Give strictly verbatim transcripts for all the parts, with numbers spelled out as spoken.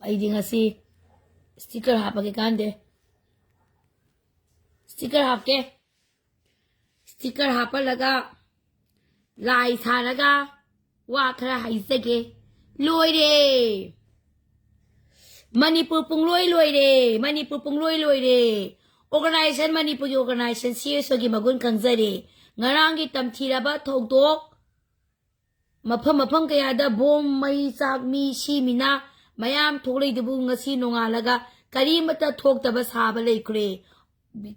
ꯑꯩꯗꯤ ꯉꯁꯤ sticker ꯍꯥꯞꯄꯒꯦ ꯀꯥꯟꯗꯦ꯫ Sticker ꯍꯥꯞꯀꯦ꯫ Sticker ꯍꯥꯞꯄꯜꯂꯒ ꯂꯥꯏ ꯁꯥꯔꯒ ꯋꯥ ꯈꯔ ꯍꯥꯏꯖꯒꯦ꯫ ꯂꯣꯏꯔꯦ꯫ ꯃꯅꯤꯄꯨꯔ ꯄꯨꯡꯂꯣꯏ ꯂꯣꯏꯔꯦ꯫ ꯃꯅꯤꯄꯨꯔ ꯄꯨꯡꯂꯣꯏ ꯂꯣꯏꯔꯦ꯫ Organization, ꯃꯅꯤꯄꯨꯔꯒꯤ organization CSOꯒꯤ ꯃꯒꯨꯟ ꯈꯪꯖꯔꯦ꯫ ꯉꯔꯥꯡꯒꯤ ꯇꯝꯊꯤꯔꯕ ꯊꯧꯗꯣꯛ, ꯃꯐꯝ ꯃꯐꯝ ꯀꯌꯥꯗ ꯕꯣꯝ, ꯃꯩ, ꯆꯥꯛ, ꯃꯤ ꯁꯤ ꯃꯤꯅꯥ ꯃꯌꯥꯝ ꯊꯣꯛꯂꯛꯏꯗꯨꯕꯨ ꯉꯁꯤ ꯅꯣꯡꯉꯥꯜꯂꯒ ꯀꯔꯤꯃꯠꯇ ꯊꯣꯛꯇꯕ ꯁꯥꯕ ꯂꯩꯈ꯭ꯔꯦ꯫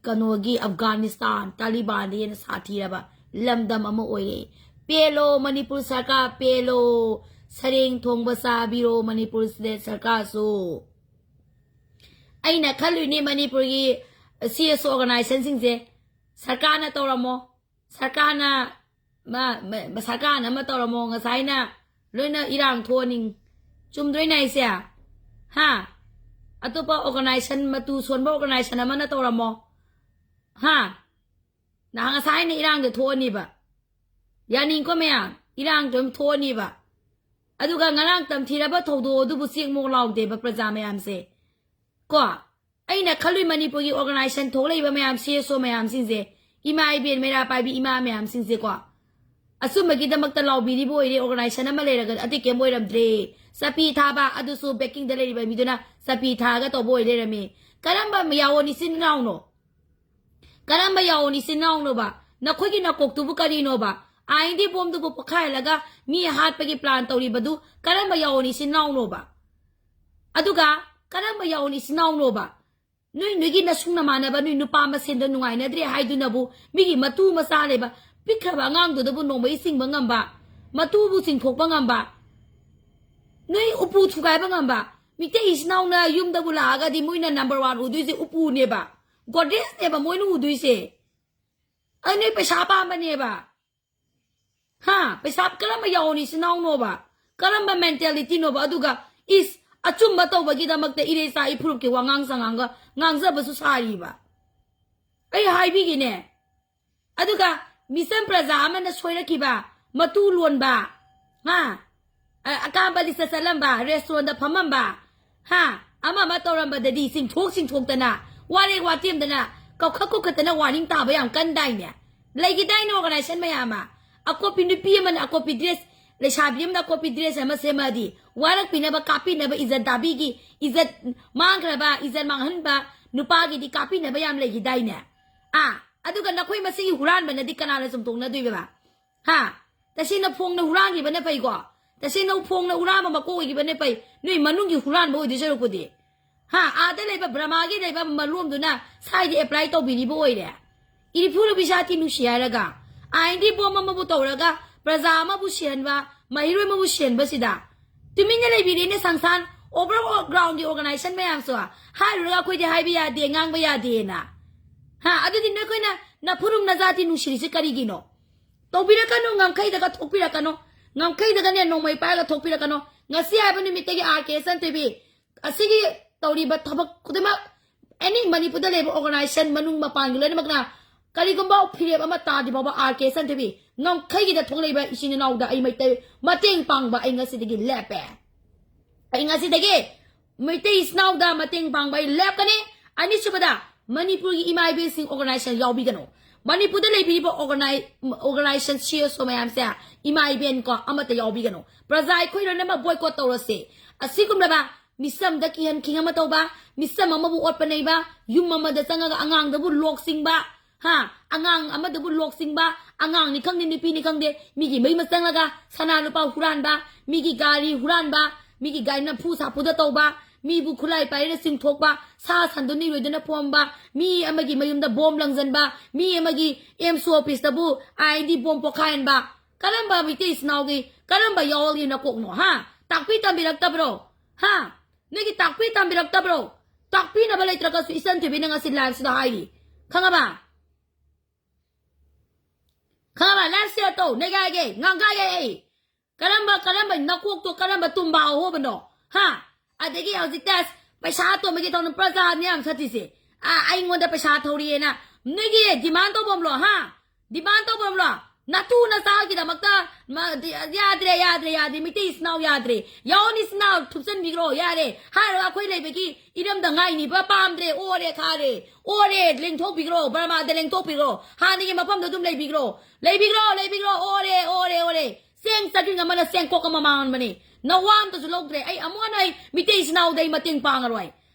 ꯀꯩꯅꯣꯒꯤ ꯑꯐꯒꯥꯅꯤꯁꯇꯥꯟ ꯇꯥꯂꯤꯕꯥꯟꯗ ꯍꯦꯟꯅ ꯁꯥꯊꯤꯔꯕ ꯂꯝꯗꯝ ꯑꯃ ꯑꯣꯏꯔꯦ꯫ ꯄꯦꯜꯂꯣ ꯃꯅꯤꯄꯨꯔ ꯁꯔꯀꯥꯔ, ꯄꯦꯜꯂꯣ꯫ ꯁꯔꯦꯡ ꯊꯣꯡꯕ ꯆꯥꯕꯤꯔꯣ ꯃꯅꯤꯄꯨꯔ state ꯁꯔꯀꯥꯔꯁꯨ꯫ ꯑꯩꯅ ꯈꯜꯂꯨꯏꯅꯦ ꯃꯅꯤꯄꯨꯔꯒꯤ CSO organizationꯁꯤꯡꯁꯦ ꯁꯔꯀꯥꯔꯅ ꯇꯧꯔꯝꯃꯣ꯫ ꯁꯔꯀꯥꯔꯅ ꯃ-, ꯃ-, ꯁꯔꯀꯥꯔꯅ ꯑꯃ ꯇꯧꯔꯝꯃꯣ꯫ ꯉꯁꯥꯏꯅ ꯂꯣꯏꯅ ꯏꯔꯥꯡ ꯊꯣꯛꯑꯅꯤ꯫ ꯆꯨꯝꯗ꯭ꯔꯣꯏꯅꯦ ꯑꯩꯁꯦ? ꯍꯥ? ꯑꯇꯣꯞꯄ organization, ꯃꯇꯨ ꯁꯣꯟꯕ organization ꯑꯃꯅ ꯇꯧꯔꯝꯃꯣ꯫ ꯍꯥ? ꯅꯍꯥꯟ ꯉꯁꯥꯏꯅ ꯏꯔꯥꯡꯗ ꯊꯣꯛꯑꯅꯤꯕ꯫ ꯌꯥꯅꯤꯡꯀꯣ ꯃꯌꯥꯝ? ꯏꯔꯥꯡꯗꯣ ꯑꯗꯨꯝ ꯊꯣꯛꯑꯅꯤꯕ꯫ ꯑꯗꯨꯒ ꯉꯔꯥꯡ ꯇꯝꯊꯤꯔꯕ ꯊꯧꯗꯣꯛ ꯑꯗꯨꯕꯨ ꯆꯦꯛ ꯃꯣꯛ ꯂꯥꯎꯗꯦꯕ ꯄ꯭ꯔꯖꯥ ꯃꯌꯥꯝꯁꯦ꯫ ꯀꯣ? ꯑꯩꯅ ꯈꯜꯂꯨꯏ ꯃꯅꯤꯄꯨꯔꯒꯤ organization ꯊꯣꯛꯂꯛꯏꯕ ꯃꯌꯥꯝ, CSO ꯃꯌꯥꯝꯁꯤꯡꯁꯦ, ꯏꯃꯥ ꯏꯕꯦꯟ ꯃꯩꯔꯥ ꯄꯥꯏꯕꯤ ꯏꯃꯥ ꯃꯌꯥꯝꯁꯤꯡꯁꯦꯀꯣ, ꯑꯆꯨꯝꯕꯒꯤꯗꯃꯛꯇ ꯂꯥꯎꯕꯤꯔꯤꯕ ꯑꯣꯏꯔꯦ꯫ Organization ꯑꯃ ꯂꯩꯔꯒ ꯑꯇꯩ ꯀꯩꯝ ꯑꯣꯏꯔꯝꯗ꯭ꯔꯦ꯫ ꯆꯄꯤ ꯊꯥꯕ ꯑꯗꯨꯁꯨ backingꯗ ꯂꯩꯔꯤꯕ ꯃꯤꯗꯨꯅ ꯆꯄꯤ ꯊꯥꯔꯒ ꯇꯧꯕ ꯑꯣꯏ ꯂꯩꯔꯝꯃꯦ꯫ ꯀꯔꯝꯕ ꯌꯥꯑꯣꯟ ꯏꯆꯤꯟ ꯏꯅꯥꯎꯅꯣ? ꯀꯔꯝꯕ ꯌꯥꯑꯣꯟ ꯏꯆꯤꯟ ꯏꯅꯥꯎꯅꯣꯕ? ꯅꯈꯣꯏꯒꯤ ꯅꯀꯣꯛꯇꯨꯕꯨ ꯀꯔꯤꯅꯣꯕ? IND bombꯗꯨꯕꯨ ꯄꯣꯈꯥꯏꯍꯜꯂꯒ ꯃꯤ ꯍꯥꯠꯄꯒꯤ plan ꯇꯧꯔꯤꯕꯗꯨ ꯀꯔꯝꯕ ꯌꯥꯑꯣꯟ ꯏꯆꯤꯟ ꯏꯅꯥꯎꯅꯣꯕ? ꯑꯗꯨꯒ ꯀꯔꯝꯕ ꯌꯥꯑꯣꯟ ꯏꯆꯤꯟ ꯏꯅꯥꯎꯅꯣꯕ? ꯅꯣꯏ, ꯅꯣꯏꯒꯤ ꯅꯁꯨꯡ ꯅꯃꯥꯟꯅꯕ, ꯅꯣꯏ ꯅꯨꯄꯥ ꯃꯁꯦꯟꯗ ꯅꯨꯡꯉꯥꯏꯅꯗ꯭ꯔꯦ ꯍꯥꯏꯗꯨꯅꯕꯨ ꯃꯤꯒꯤ ꯃꯇꯨ ꯃꯆꯥ ꯂꯩꯕ ꯄꯤꯛꯈ꯭ꯔꯕ ꯑꯉꯥꯡꯗꯨꯗꯕꯨ ꯅꯣꯡꯃꯩ ꯆꯤꯡꯕ ꯉꯝꯕ, ꯃꯇꯨꯕꯨ ꯆꯤꯡꯊꯣꯛꯄ ꯉꯝꯕ, ꯅꯣꯏ ꯎꯄꯨ ꯊꯨꯒꯥꯏꯕ ꯉꯝꯕ? ꯃꯤꯇꯩ ꯏꯆꯤꯟ ꯏꯅꯥꯎꯅ ꯌꯨꯝꯗꯕꯨ ꯂꯥꯛꯑꯒꯗꯤ ꯃꯣꯏꯅ number one ꯎꯗꯣꯏꯁꯦ ꯎꯄꯨꯅꯦꯕ, Godrejꯅꯦꯕ ꯃꯣꯏꯅ ꯎꯗꯣꯏꯁꯦ꯫ ꯑꯗꯨ ꯅꯣꯏ ꯄꯩꯁꯥ ꯄꯥꯝꯕꯅꯦꯕ꯫ ꯍꯥ? ꯄꯩꯁꯥ ꯀꯔꯝꯕ ꯌꯥꯑꯣꯟ ꯏꯆꯤꯟ ꯏꯅꯥꯎꯅꯣꯕ? ꯀꯔꯝꯕ mentalityꯅꯣꯕ? ꯑꯗꯨꯒ ꯏꯁ, ꯑꯆꯨꯝꯕ ꯇꯧꯕꯒꯤꯗꯃꯛꯇ ꯏꯔꯩꯆꯥ ꯏꯐꯨꯔꯨꯞꯀꯤ ꯋꯥꯉꯥꯡ ꯁꯉꯥꯡꯒ ꯉꯥꯡꯖꯕꯁꯨ ꯁꯥꯔꯤꯕ꯫ ꯑꯩ ꯍꯥꯏꯕꯤꯒꯦꯅꯦ꯫ ꯑꯗꯨꯒ ꯃꯤꯆꯝ ꯄ꯭ꯔꯖꯥ ꯑꯃꯅ ꯁꯣꯏꯔꯛꯈꯤꯕ, ꯃꯇꯨ ꯂꯣꯟꯕ, ꯍꯥ? ꯑ-, ꯑꯀꯥꯝꯕ ꯂꯤꯆꯠ ꯆꯠꯂꯝꯕ, restaurantꯗ ꯐꯝꯃꯝꯕ, ꯍꯥ? ꯑꯃ ꯑꯃ ꯇꯧꯔꯝꯕꯗꯗꯤ ꯆꯤꯡꯊꯣꯛ ꯆꯤꯡꯊꯣꯛꯇꯅ, ꯋꯥꯔꯦꯛ ꯋꯥꯇꯦꯝꯗꯅ, ꯀꯧꯈꯠ ꯀꯧꯈꯠꯇꯅ warning ꯇꯥꯕ ꯌꯥꯝ ꯀꯟꯗꯥꯏꯅꯦ? ꯂꯩꯈꯤꯗꯥꯏꯅꯦ organization ꯃꯌꯥꯝ ꯑꯃ? ꯑꯀꯣꯄꯤ ꯅꯨꯄꯤ ꯑꯃꯅ ꯑꯀꯣꯄꯤ dress, ꯂꯩꯁꯥꯕꯤ ꯑꯃꯅ ꯑꯀꯣꯄꯤ dress ꯑꯃ ꯁꯦꯝꯃꯛꯑꯗꯤ ꯋꯥꯔꯛꯄꯤꯅꯕ, ꯀꯥꯞꯄꯤꯅꯕ, ꯏꯖꯠ ꯗꯥꯕꯤꯒꯤ, ꯏꯖꯠ ꯃꯥꯡꯈ꯭ꯔꯕ, ꯏꯖꯠ ꯃꯥꯡꯍꯟꯕ ꯅꯨꯄꯥꯒꯤꯗꯤ ꯀꯥꯞꯄꯤꯅꯕ ꯌꯥꯝ ꯂꯩꯈꯤꯗꯥꯏꯅꯦ? ꯑꯥ, ꯑꯗꯨꯒ ꯅꯈꯣꯏ ꯃꯁꯤꯒꯤ ꯍꯨꯔꯥꯟꯕꯅꯗꯤ ꯀꯅꯥꯅ ꯆꯨꯝꯊꯣꯛꯅꯗꯣꯏꯕ? ꯍꯥ? ꯇꯁꯦꯡꯅ ꯐꯣꯡꯅ ꯍꯨꯔꯥꯟꯈꯤꯕꯅ ꯐꯩꯀꯣ? ꯇꯁꯦꯡꯅ ꯐꯣꯡꯅ ꯍꯨꯔꯥꯟꯕ ꯃꯀꯣꯛ ꯑꯣꯏꯈꯤꯕꯅ ꯐꯩ꯫ ꯅꯣꯏ ꯃꯅꯨꯡꯒꯤ ꯍꯨꯔꯥꯟꯕ ꯑꯣꯏꯗꯣꯏ ꯁꯔꯨꯛꯄꯨꯗꯤ, ꯍꯥ, ꯑꯥꯗ ꯂꯩꯕ ꯕ꯭ꯔꯃꯥꯒꯤ ꯂꯩꯕ ꯃꯂꯣꯝꯗꯨꯅ ꯁ꯭ꯋꯥꯏꯗ apply ꯇꯧꯕꯤꯔꯤꯕ ꯑꯣꯏꯔꯦ꯫ ꯏꯔꯤꯐꯨ ꯅꯨꯄꯤ ꯁꯥꯊꯤ ꯅꯨꯡꯁꯤ ꯍꯥꯏꯔꯒ, ꯑꯥꯏꯟꯗꯤ ꯕꯣꯝ ꯑꯃꯕꯨ ꯇꯧꯔꯒ, ꯄ꯭ꯔꯖꯥ ꯑꯃꯕꯨ ꯁꯤꯍꯟꯕ, ꯃꯍꯩꯔꯣꯏ ꯑꯃꯕꯨ ꯁꯤꯍꯟꯕꯁꯤꯗ ꯇꯨꯃꯤꯟꯅ ꯂꯩꯕꯤꯔꯦꯅꯦ ꯁꯪꯁꯥꯟ, overall groundꯒꯤ organization ꯃꯌꯥꯝꯁꯨ꯫ ꯍꯥꯏꯔꯨꯔꯒ ꯑꯩꯈꯣꯏꯗꯤ ꯍꯥꯏꯕ ꯌꯥꯗꯦ, ꯉꯥꯡꯕ ꯌꯥꯗꯦꯅ꯫ ꯍꯥ, ꯑꯗꯨꯗꯤ ꯅꯈꯣꯏꯅ ꯅꯐꯨꯔꯨꯝ ꯅꯖꯥꯇꯤ ꯅꯨꯡꯁꯤꯔꯤꯁꯤ ꯀꯔꯤꯒꯤꯅꯣ? ꯇꯧꯕꯤꯔꯛꯀꯅꯨ, ꯉꯝꯈꯩꯗꯒ ꯊꯣꯛꯄꯤꯔꯛꯀꯅꯨ, ꯉꯝꯈꯩꯗꯒꯅꯦ ꯅꯣꯡꯃꯩ ꯄꯥꯏꯔꯒ ꯊꯣꯛꯄꯤꯔꯛꯀꯅꯨ꯫ ꯉꯁꯤ ꯍꯥꯏꯕ ꯅꯨꯃꯤꯠꯇꯒꯤ ꯑꯥꯔ ꯀꯦ ꯁꯟꯊꯣꯏꯕꯤ, ꯑꯁꯤꯒꯤ ꯇꯧꯔꯤꯕ ꯊꯕꯛ ꯈꯨꯗꯤꯡꯃꯛ, ꯑꯦꯅꯤ ꯃꯅꯤꯄꯨꯔꯗ ꯂꯩꯕ organization ꯃꯅꯨꯡ ꯃꯄꯥꯟꯒꯤ ꯂꯣꯏꯅꯃꯛꯅ ꯀꯔꯤꯒꯨꯝꯕ ꯐꯤꯔꯦꯞ ꯑꯃ ꯇꯥꯗ꯭ꯔꯤ ꯐꯥꯎꯕ ꯑꯥꯔ ꯀꯦ ꯁꯟꯊꯣꯏꯕꯤ ꯉꯝꯈꯩꯒꯤꯗ ꯊꯣꯛꯂꯛꯏꯕ ꯏꯆꯤꯟ ꯏꯅꯥꯎꯗ ꯑꯩ ꯃꯩꯇꯩ ꯃꯇꯦꯡ ꯄꯥꯡꯕ ꯑꯩ ꯉꯁꯤꯗꯒꯤ ꯂꯦꯞꯄꯦ꯫ ꯑꯩ ꯉꯁꯤꯗꯒꯤ ꯃꯩꯇꯩ ꯏꯆꯤꯟ ꯏꯅꯥꯎꯗ ꯃꯇꯦꯡ ꯄꯥꯡꯕ ꯑꯩ ꯂꯦꯞꯀꯅꯤ꯫ ꯑꯅꯤꯁꯨꯕꯗ, ꯃꯅꯤꯄꯨꯔꯒꯤ ꯏꯃꯥ ꯏꯕꯦꯟꯁꯤꯡ organization ꯌꯥꯎꯕꯤꯒꯅꯨ꯫ ꯃꯅꯤꯄꯨꯔꯗ ꯂꯩꯕꯤꯔꯤꯕ organi-, organization ꯁꯤ ꯑꯦꯁ ꯑꯣ ꯃꯌꯥꯝꯁꯦ, ꯏꯃꯥ ꯏꯕꯦꯟ ꯀꯣ, ꯑꯃꯠꯇ ꯌꯥꯎꯕꯤꯒꯅꯨ꯫ ꯄ꯭ꯔꯖꯥ ꯑꯩꯈꯣꯏ ꯂꯣꯏꯅꯃꯛ boycott ꯇꯧꯔꯁꯦ꯫ ꯑꯁꯤꯒꯨꯝꯂꯕ ꯃꯤꯆꯝꯗ ꯀꯤꯍꯟ ꯈꯤꯡꯍꯟꯕ ꯇꯧꯕ, ꯃꯤꯆꯝ ꯑꯃꯕꯨ ꯑꯣꯠꯄ ꯅꯩꯕ, ꯌꯨꯝ ꯑꯃꯗ ꯆꯪꯉꯒ ꯑꯉꯥꯡꯗꯕꯨ ꯂꯣꯛꯆꯤꯡꯕ, ꯍꯥ, ꯑꯉꯥꯡ ꯑꯃꯗꯕꯨ ꯂꯣꯛꯆꯤꯡꯕ, ꯑꯉꯥꯡꯅꯤ ꯈꯪꯗꯦ, ꯅꯨꯄꯤꯅꯤ ꯈꯪꯗꯦ, ꯃꯤꯒꯤ ꯃꯌꯨꯝꯗ ꯆꯪꯂꯒ ꯁꯅꯥ ꯂꯨꯄꯥ ꯍꯨꯔꯥꯟꯕ, ꯃꯤꯒꯤ ꯒꯥꯔꯤ ꯍꯨꯔꯥꯟꯕ, ꯃꯤꯒꯤ ꯒꯥꯔꯤ ꯅꯝꯐꯨ ꯁꯥꯐꯨꯗ ꯇꯧꯕ, ꯃꯤꯕꯨ ꯈꯨꯠꯂꯥꯏ ꯄꯥꯏꯔꯒ ꯆꯤꯡꯊꯣꯛꯄ, ꯁꯥ ꯁꯟꯗꯨ ꯅꯤꯔꯣꯏꯗꯅ ꯐꯣꯝꯕ, ꯃꯤ ꯑꯃꯒꯤ ꯃꯌꯨꯝꯗ ꯕꯣꯝ ꯂꯪꯁꯤꯟꯕ, ꯃꯤ ꯑꯃꯒꯤ ꯑꯦꯝꯁ ꯑꯣꯐꯤꯁꯇꯕꯨ ꯑꯥꯏ ꯗꯤ ꯕꯣꯝ ꯄꯣꯈꯥꯏꯍꯟꯕ, ꯀꯔꯝꯕ ꯃꯩꯇꯩ ꯏꯆꯤꯟ ꯏꯅꯥꯎꯒꯤ, ꯀꯔꯝꯕ ꯌꯥꯋꯜꯒꯤ ꯅꯀꯣꯛꯅꯣ, ꯍꯥ? ꯇꯥꯛꯄꯤ ꯇꯝꯕꯤꯔꯛꯇꯕ꯭ꯔꯣ? ꯍꯥ? ꯅꯣꯏꯒꯤ ꯇꯥꯛꯄꯤ ꯇꯝꯕꯤꯔꯛꯇꯕ꯭ꯔꯣ? ꯇꯥꯛꯄꯤꯅꯕ ꯂꯩꯇ꯭ꯔꯒꯁꯨ ꯏꯆꯟ ꯊꯣꯏꯕꯤꯅ ꯉꯁꯤ liveꯁꯤꯗ ꯍꯥꯏꯔꯤ꯫ ꯈꯪꯉꯕ? ꯈꯪꯉꯕ? Live share ꯇꯧ, ꯅꯩꯒꯥꯏꯒꯦ, ꯉꯥꯡꯒꯥꯏꯒꯦ ꯑꯩ꯫ ꯀꯔꯝꯕ, ꯀꯔꯝꯕ ꯅꯀꯣꯛꯇꯣ ꯀꯔꯝꯕ ꯇꯨꯝꯕ ꯑꯍꯣꯕꯅꯣ? ꯍꯥ? ꯑꯗꯒꯤ ꯍꯧꯖꯤꯛꯇ ꯄꯩꯁꯥ ꯇꯣꯟꯕꯒꯤ ꯊꯧꯅ ꯄ꯭ꯔꯖꯥꯅ ꯌꯥꯝ ꯁꯥꯊꯤꯁꯦ꯫ ꯑꯥ, ꯑꯩꯉꯣꯟꯗ ꯄꯩꯁꯥ ꯊꯧꯔꯤꯑꯦꯅ꯫ ꯅꯣꯏꯒꯤ demand ꯇꯧꯐꯝꯂꯣ, ꯍꯥ? Demand ꯇꯧꯐꯝꯂꯣ? ꯅꯇꯨ ꯅꯆꯥꯒꯤꯗꯃꯛꯇ ꯃ- ꯗꯤ- ꯌꯥꯗ꯭ꯔꯦ, ꯌꯥꯗ꯭ꯔꯦ, ꯌꯥꯗ꯭ꯔꯦ, ꯃꯤꯇꯩ ꯏꯆꯤꯟ ꯏꯅꯥꯎ ꯌꯥꯗ꯭ꯔꯦ, ꯌꯥꯎꯅꯤ ꯏꯆꯤꯟ ꯏꯅꯥꯎ ꯊꯨꯞꯆꯟꯕꯤꯈ꯭ꯔꯣ, ꯌꯥꯔꯦ ꯍꯥꯏꯔꯒ ꯑꯩꯈꯣꯏ ꯂꯩꯕꯒꯤ ꯏꯔꯝꯗꯝ ꯉꯥꯏꯅꯤꯕ ꯄꯥꯝꯗ꯭ꯔꯦ, ꯑꯣꯔꯦ ꯈꯥꯔꯦ, ꯑꯣꯔꯦ, ꯂꯦꯡꯊꯣꯛꯄꯤꯈ꯭ꯔꯣ, ꯕꯔꯃꯥꯗ ꯂꯦꯡꯊꯣꯛꯄꯤꯈ꯭ꯔꯣ, ꯍꯥꯟꯅꯒꯤ ꯃꯐꯝꯗ ꯑꯗꯨꯝ ꯂꯩꯕꯤꯈ꯭ꯔꯣ, ꯂꯩꯕꯤꯈ꯭ꯔꯣ, ꯂꯩꯕꯤꯈ꯭ꯔꯣ, ꯑꯣꯔꯦ, ꯑꯣꯔꯦ, ꯑꯣꯔꯦ꯫ ꯆꯦꯡ ꯆꯥꯛꯈꯤꯡ ꯑꯃꯅ ꯆꯦꯡꯀꯣꯛ ꯑꯃ ꯃꯥꯡꯍꯟꯕꯅꯦ꯫ ꯅꯋꯥ ꯑꯝꯇꯁꯨ ꯂꯧꯗ꯭ꯔꯦ꯫ ꯑꯩ ꯑꯃꯨꯛ ꯍꯟꯅ ꯑꯩ ꯃꯤꯇꯩ ꯏꯆꯤꯟ ꯏꯅꯥꯎꯗ ꯑꯩ ꯃꯇꯦꯡ ꯄꯥꯡꯉꯔꯣꯏ꯫